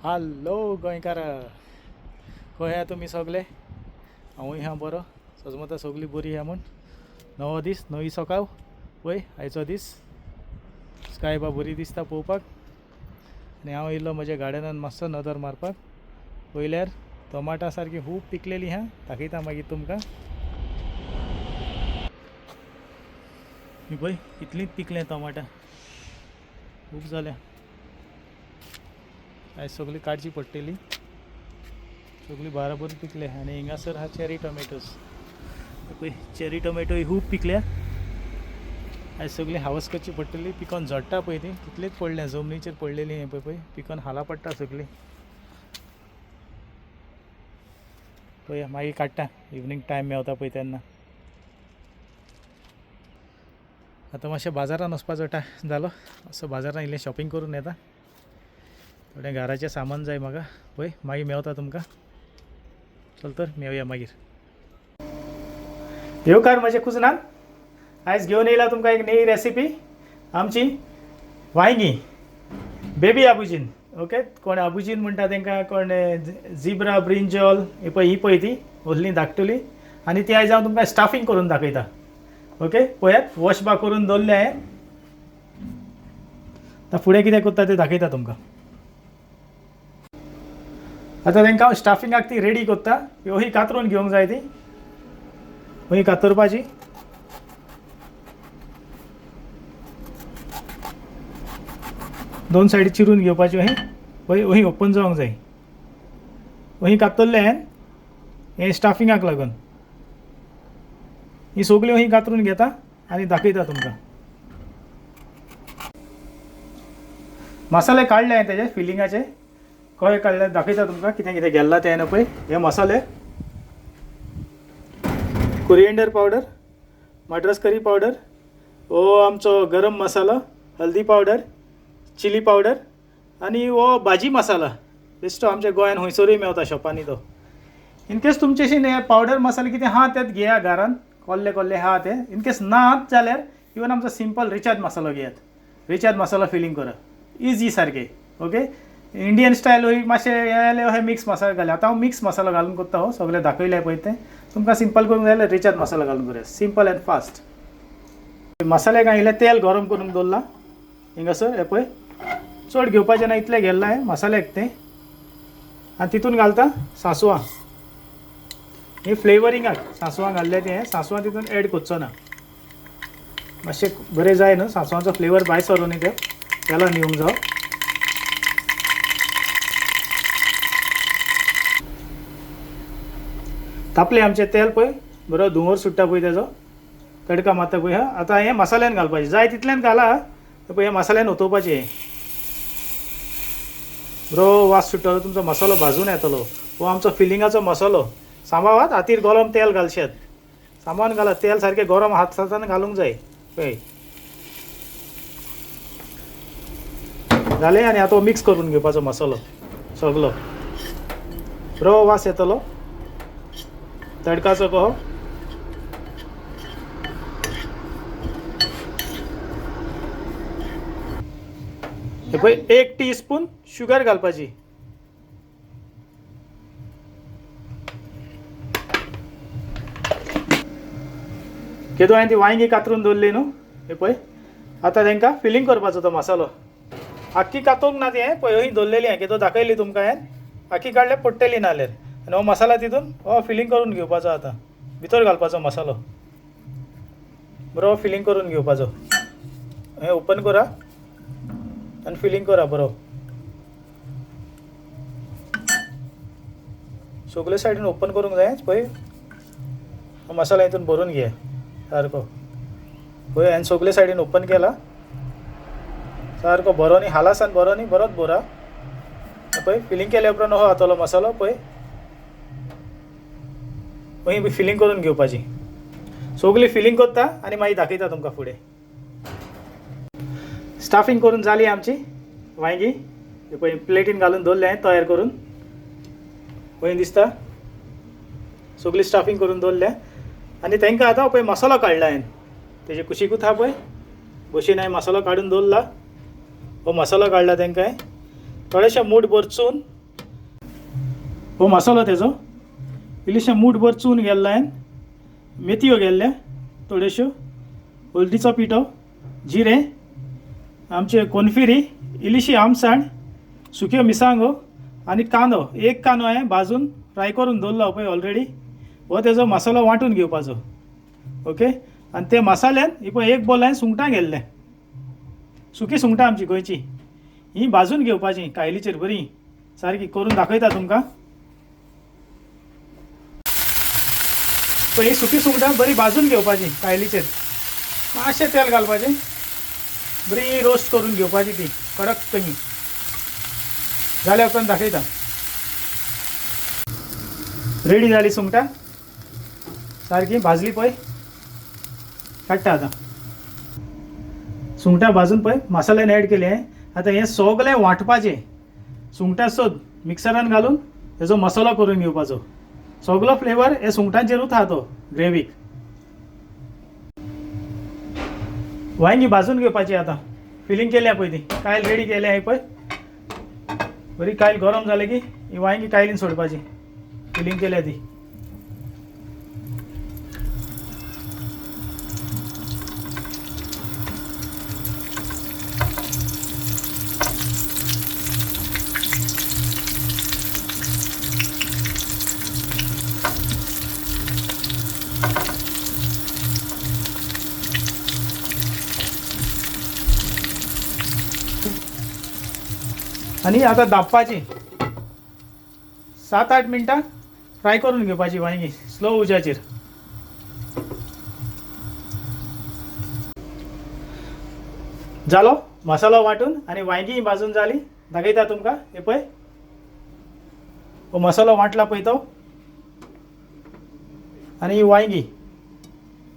Hello गोंयकार, खंय आहा तुमी सगळे? हांवूय आहा बरो, सजमता सगळीं बरी आहा म्हूण. नवो दीस, नवी सकाळ. पळय आयचो दीस स्काय बा बरी दिसता पळोवपाक. आनी हांव येयल्लो म्हज्या गार्डनान मातसो नदर मारपाक. पळयल्यार टोमाटां सारकी खूब पिकलेली आहा, दाखयता मागीर तुमकां. ही पळय कितलीं पिकलें टोमाटां, खूब जाल्या. आयज सगळी काडची पडटली, सगळी बाराबर पिकले. आनी हिंगासर आहा चेरी टोमॅटोज, पळय चेरी टोमॅटोय खूब पिकल्या. आयज सगळी हावस करची पडटली. पिकोन झडटा पळय ती, कितलीच पडल्या जमनीचेर पडलेली. हें पळय पळय पिकोन हाला पडटा सगळी. पळया मागीर काडटा, इवनींग टायम मेवता पळय तेन्ना. आतां मातशें बाजारान वचपाचो टायम जालो, असो बाजारान इल्लें शॉपिंग करून येता. थोडें घराचें सामान जाय म्हाका. पळय मागीर मेवता तुमकां. चल तर मेवया मागीर. येवकार म्हज्या कुजनान. आयज घेवन येयला तुमकां एक नवी रेसिपी, आमची वांयगीं बेबी आबुजीन. ओके, कोण आबुजीन म्हणटा तांकां, कोण झिब्रा ब्रिंजॉल. ही पळय, ही पळय ती व्हडली धाकटुली. आनी ती आयज हांव तुमकां स्टाफींग करून दाखयता. ओके, पळयात, वॉश बा करून दवरलें हांवें. आतां फुडें कितें करता तें दाखयता तुमकां. आतां तांकां हांव स्टाफिंगाक ती रेडी करता. ही कातरून घेवंक जाय, ती हय कातरपाची. दोन सायडी चिरून घेवपाची. हय हय हय ओपन जावंक जाय. हय कातरलें हांवें हें स्टाफिंगाक लागून. ही सगळी हय कातरून घेता आनी दाखयता तुमकां. मसाले काडले हांवें तेजे फिलिंगाचे, कशे काडले दाखयता तुमकां. कितें कितें गेल्ला तें न्हू. पळय हे मसाले, कोरिएंडर पावडर, मद्रास करी पावडर, हो आमचो गरम मसालो, हल्दी पावडर, चिली पावडर आनी हो भाजी मसाला. बेश्टो आमच्या गोंयान खंयसरूय मेवता शॉपांनी तो. इनकेस तुमचेशीन हे पावडर मसाले कितें आहा तेच घेया घरान, कोल्ले कोल्ले आहा ते. इनकेस ना जाल्यार इवन आमचो सिंपल रिचार्ज मसालो घेयात. रिचार्ज मसालो फिलींग करा, इजी सारकें. ओके, इंडियन स्टायल वय मातशें हें जाल्यार अशें मिक्स मसालो घालया. आतां हांव मिक्स मसालो घालून करता. हो सगळें दाखयलें पळय तें तुमकां. सिंपल करूंक जाय जाल्यार रिचार्ज मसालो घालून करूया, सिंपल एंड फास्ट. मसाल्याक हांवें इल्लें तेल गरम करूंक दवरलां हिंगासर. हें पळय, चड घेवपाचें ना, इतलें घेतलां हांवें मसाल्याक तें. आनी तितून घालता सांसवां, ही फ्लेवरिंगाक सांसवां घाल्लें तें. सांसवां तितून एड करचो ना, मातशें बरें जाय न्हू, सांसवांचो फ्लेवर भायर सरो न्ही, ते तेलान येवंक जावो. तापलें आमचें तेल पळय, बरो धुंवर सुट्टा पळय तेजो, तडका मारता पळय. आतां हें मसाल्यान घालपाचें, जाय तितल्यान घाला. पळय, हें मसाल्यान ओतोवपाचें. बरो वास सुट्टलो तुमचो, मसालो भाजून येतलो. हो आमचो फिलिंगाचो मसालो. सांबाळात, हातीर गरम तेल घालशात, सांबाळून घालात. तेल सारकें गरम हातान घालूंक जाय. पळय जालें. आनी आतां मिक्स करून घेवपाचो मसालो सगलो. बरो वास येतलो तडकाचो कहो. हे पळय, एक टी स्पून शुगर घालपाची. केदो हांवें ती वांयगीं कातरून दवरली न्हू, हे पळय, आतां तांकां फिलींग करपाचो तो मसालो. आख्खी कातरूंक ना ती, पळय हय दवरलेली हांवें, केदो दाखयली तुमकां हांवें. आख्खी काडल्यार पडटली नाल्यार. आनी हो मसाला तितून हो फिलींग करून घेवपाचो. आतां भितर घालपाचो मसालो, बरो फिलींग करून घेवपाचो. हें ओपन करा आनी फिलींग करा बरो सगळे सायडीन ओपन करूंक जाय. पळय हो मसाला हितून भरून घे सारको. पळय हांवें सगळे सायडीन ओपन केला सारको बरो न्ही, हालासान बरो न्ही, बरोच भरा. पळय फिलींग केल्या उपरांत हो जातलो मसालो. पळय हय फिलींग करून घेवपाची. सगळी फिलींग करता आनी मागीर दाखयता तुमकां फुडें. स्टाफींग करून जाली आमची वांयगीं. पळय प्लेटीन घालून दवरलें हांवें तयार करून, पळय दिसता. सगळी स्टाफींग करून दवरल्या. आनी तांकां आतां पळय मसालो काडला हांवें, तेजे कुशीकूच आहा पळय बशीन हांवें मसालो काडून दवरला. हो मसालो काडला तांकां, थोडेशें मूठभर चून, हो मसालो तेजो, इल्लीशें मूठभर चून गेल्ला हांवें, मेथयो गेल्ल्या थोड्योश्यो, हळदीचो पिठो, जिरें, आमचे कोनफिरी, इल्लीशी आमसाण, सुक्यो मिरसांगो आनी कांदो. एक कांदो हांवें भाजून फ्राय करून दवरला पळय ऑलरेडी. हो तेजो मसालो वांटून घेवपाचो. ओके, आनी ते मसाल्यान ही पळय एक बोल हांवें सुंगटां गेल्लें, सुकी सुंगटां आमची गोंयची, ही भाजून घेवपाची कायलीचेर बरी सारकी करून दाखयता तुमकां. पळय ही सुकी सुंगटां बरी भाजून घेवपाची कायलीचेर, मातशें तेल घालपाचें, बरी रोस्ट करून घेवपाची ती कडक कशी जाल्या उपरांत दाखयता. रेडी जाली सुंगटां सारकी भाजली पळय, काडटा आतां. सुंगटां भाजून पळय मसाल्यान एड केले. आतां हें सगळें वांटपाचें, सुंगटां सोद मिक्सरान घालून तेजो मसालो करून घेवपाचो. सगलो फ्लेवर हे सुंगटांचेरूच आहा तो ग्रेवीक. वांयगी भाजून घेवपाची आतां, फिलींग केल्या पळय ती, कायल रेडी केल्या ही पळय, बरी कायल गरम जाली की ही वांयगी कायलीन सोडपाची, फिलींग केल्या ती. आनी आतां धांपपाची 7-8 मिनटां फ्राय करून घेवपाची वांयगी स्लो उज्याचेर. जालो मसालो वांटून आनी वांयगी भाजून जाली, दाखयता तुमकां. हे पळय हो मसालो वांटला पळय तो, आनी वांयगी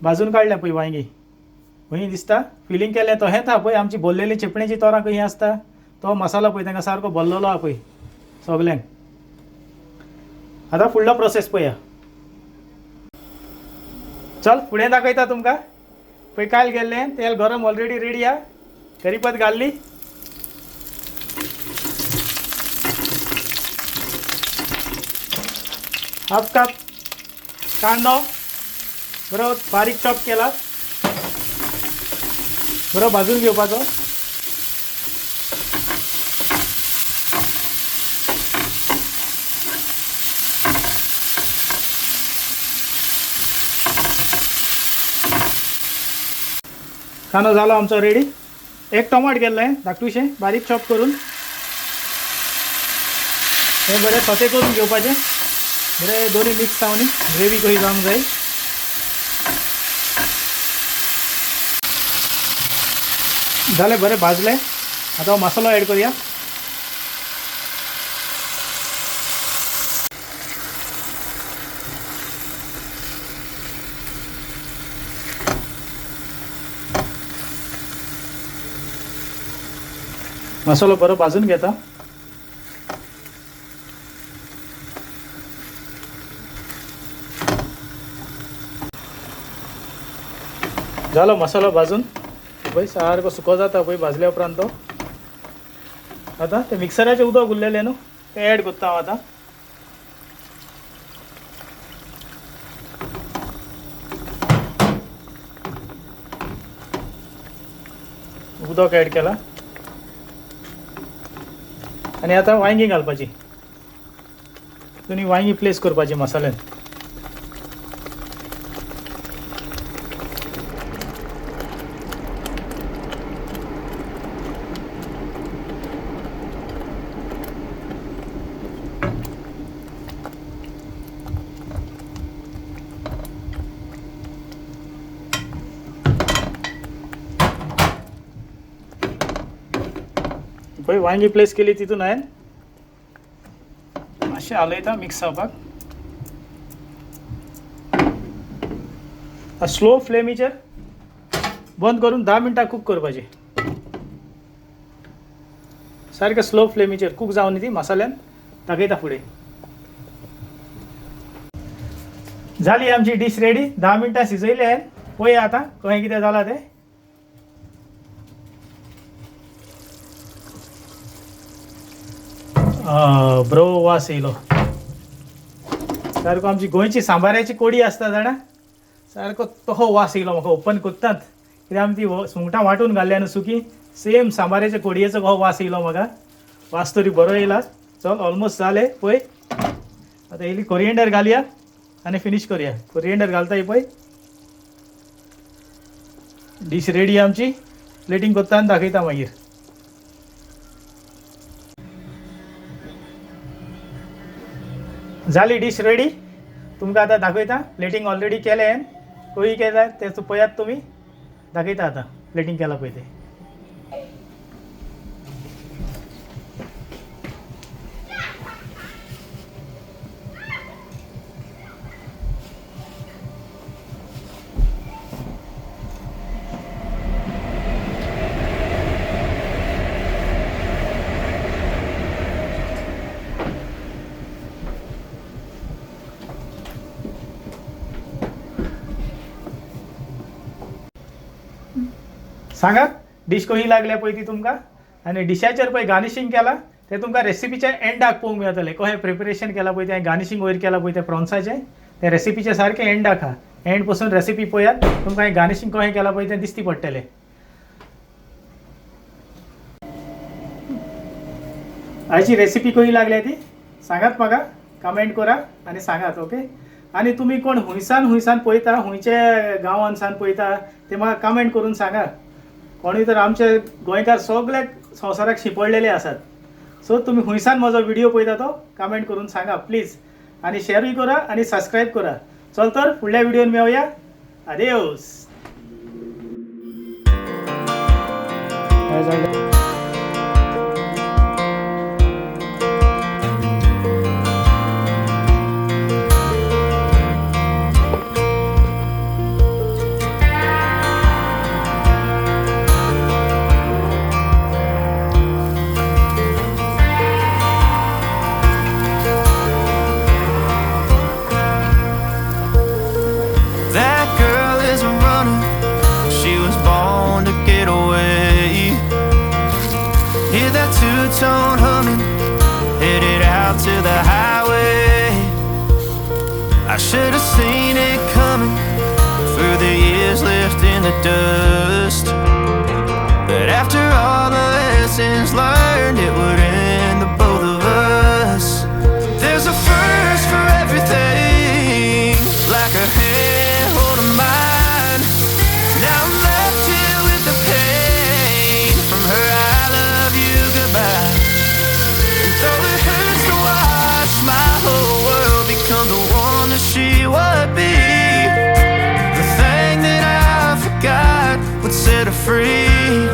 भाजून काडल्या पळय वांयगी खंय दिसता. फिलींग केलें तो हें पळय आमची भरलेली चेपणेची तोरां खंय आसता तो मसालो पळय तांकां सारको भरलेलो आहा पळय सगल्यांक. आतां फुडलो प्रोसेस पळया, चल फुडें दाखयता तुमकां. पळय कायल गेल्लें तेल गरम ऑलरेडी रेडी आहा, करीपत घाल्ली, हाफ कप कांदो बरो बारीक चॉप केला, बरो भाजून घेवपाचो. कांदो जालो आमचो रेडी. एक टोमाट गेल्लें धाकटुशें बारीक चॉप करून, हें बरें सोते करून घेवपाचें, बरें दोनी मिक्स जावन ग्रेवी कशी जावंक जाय. जालें बरें भाजलें, आतां मसालो एड करुया. मसालो बरो भाजून घेता. जालो मसालो भाजून पळय सारको सुको जाता पळय भाजल्या उपरांत तो. आतां ते मिक्सराचें उदक उरलेलें न्हू तें एड करता हांव आतां. उदक एड केलां आनी आतां वांयगी घालपाची, दोनी वांयगी प्लेस करपाची मसाल्यान. पळय वांयगी प्लेस केली तितून हांवें मातशें हालयता मिक्स जावपाक. स्लो फ्लेमीचेर बंद करून 10 मिनटां कूक करपाची, सारकें स्लो फ्लेमीचेर कूक जावन ती मसाल्यान दाखयता फुडें. जाली आमची डीश रेडी. 10 मिनटां शिजयली हांवें, पळया आतां कशें कितें जालां तें. बरो वास येयलो सारको. आमची गोंयची सांबाराची कोडी आसता जाणा, सारको तो वास येयलो म्हाका ओपन करतात. कित्याक आमी ती सुंगटां वांटून घाल्ल्या न्हू सुकी, सेम सांबाराच्या कोडयेचो हो वास येयलो म्हाका. वास तरी बरो येयला. चल ऑलमोस्ट जालें पळय. आतां इल्ली कोरिएंडर घालया आनी फिनीश करूया. कोरिएंडर घालता ही पळय. डीश रेडी आमची. प्लेटींग करता आनी दाखयता मागीर. जाली डीश रेडी. तुमकां आतां दाखयता. प्लेटींग ऑलरेडी केलें, खंय केलें तें पळयात तुमी. दाखयता आतां प्लेटींग केलां पळय तें. सांगात डीश कशी लागल्या पळय ती तुमकां. आनी डिशाचेर पळय गार्निशींग केलां तें तुमकां रेसिपीच्या एंडाक पळोवंक मेळटलें. कशें प्रिपरेशन केलां पळय तें, गार्निशींग वयर केलां पळय तें प्रॉन्साचें, तें रेसिपीचें सारकें एंडाक आहा. एंड पसून रेसिपी पळयात, तुमकां हें गार्निशींग कशें केलां पळय तें दिसती पडटलें. आयची रेसिपी कशी लागल्या ती सांगात म्हाका, कमेंट करा आनी सांगात. ओके. आनी तुमी कोण हुंयसान हुंयसान पळयता, हुंयच्या गांवांसान पळयता ते म्हाका कमेंट करून सांगात. कोणूय तर आमचे गोंयकार सगळे संवसाराक शिंपडलेले आसात. सो तुमी हुंयसान म्हजो व्हिडिओ पळयता तो कमेंट करून सांगा प्लीज. आनी शेरूय करा आनी सबस्क्रायब करा. चल तर फुडल्या व्हिडिओन मेळोया. आदेवस. That girl is a runner. She was born to get away. Hear that two-tone humming, headed out to the highway. I should have seen it coming through the years left in the dust. But after all the lessons learned, it would end the both of us. There's a first for everything, like a hand holding mine. Now I'm left here with the pain from her I love you goodbye. And though it hurts to watch my whole world become the one that she would be, the thing that I forgot would set her free.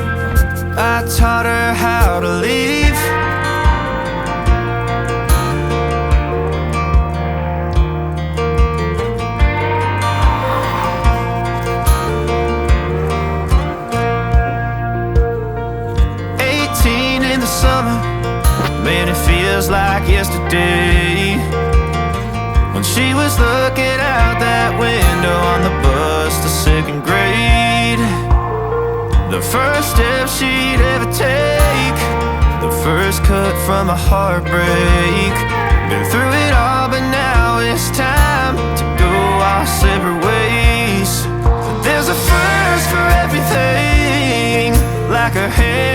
I taught her how to leave. In the summer, man, it feels like yesterday, when she was looking out that window on the bus to second grade. The first step she'd ever take, the first cut from a heartbreak. Been through it all, but now it's time to go our separate ways. There's a first for everything, like her hand